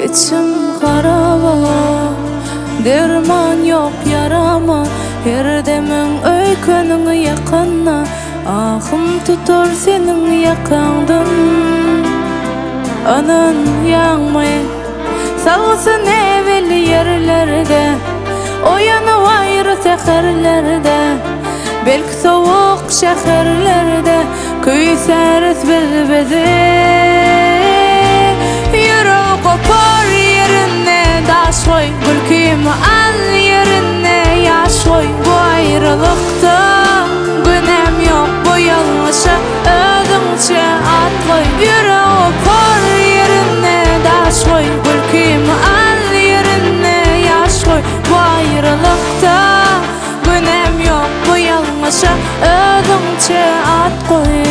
Içim haraba, derman ýok ýarama, Her demiň öýkeniň ýakanda, Ahym tutar seniň ýakaňdan. Ynanýaňmy, salgysy näbelli ýerlerde, Oýanyp aýry säherlerde, Belki sowuk şäherlerde Küýsäris biz bizi. Ýürek gopar ýerinde daş goý, Gülkimi al ýerinde ýaş goý. Bu aýralykda günäm ýok, bu ýalňyşa özüňçe at goý. Ýürek gopar ýerinde daş goý, Gülkimi al ýerinde ýaş goý. Bu aýralykda Günäm ýok bu ýalňyşa özüňçe at goý.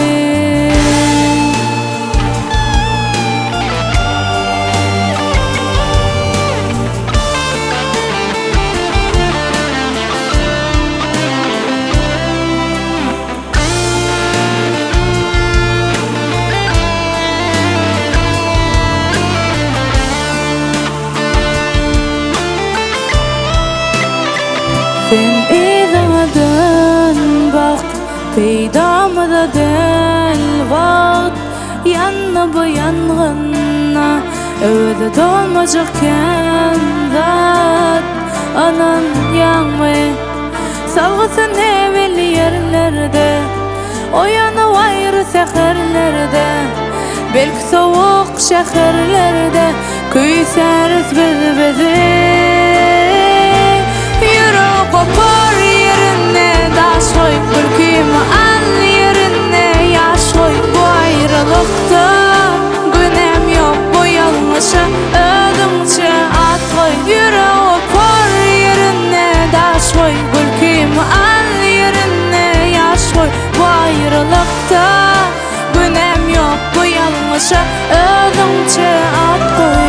Sen yzyňa dön bak, peýdamyza däl wagt, Ýandy bu ýangynda, öwezi dolmajak kän zat. Ynanýaňmy, salgysy näbelli ýerlerde, Oýanyp aýry säherlerde, Belki sowuk şäherlerde Küýsäris biz bizi. Ýürek gopar ýerinde daş goý, Gülkimi al ýerinde ýaş goý. Bu aýralykda günäm ýok, bu ýalňyşa özüňçe at goý. Ýürek gopar ýerinde daş goý, Gülkimi al ýerinde ýaş goý. Bu aýralykda Günäm ýok bu ýalňyşa özüňçe at goý.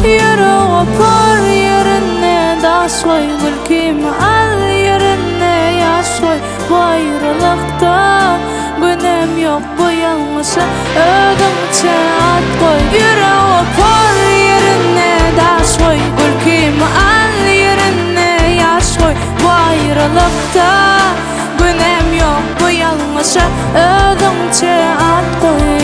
Ýürek gopar ýerinde daş goý, Gülkimi al ýerinde ýaş goý. Bu aýralykda günäm ýok, bu ýalňyşa özüňçe at goý. Ýürek gopar ýerinde daş goý, Gülkimi al ýerinde ýaş goý. Bu aýralykda günäm ýok, bu ýalňyşa özüňçe at goý.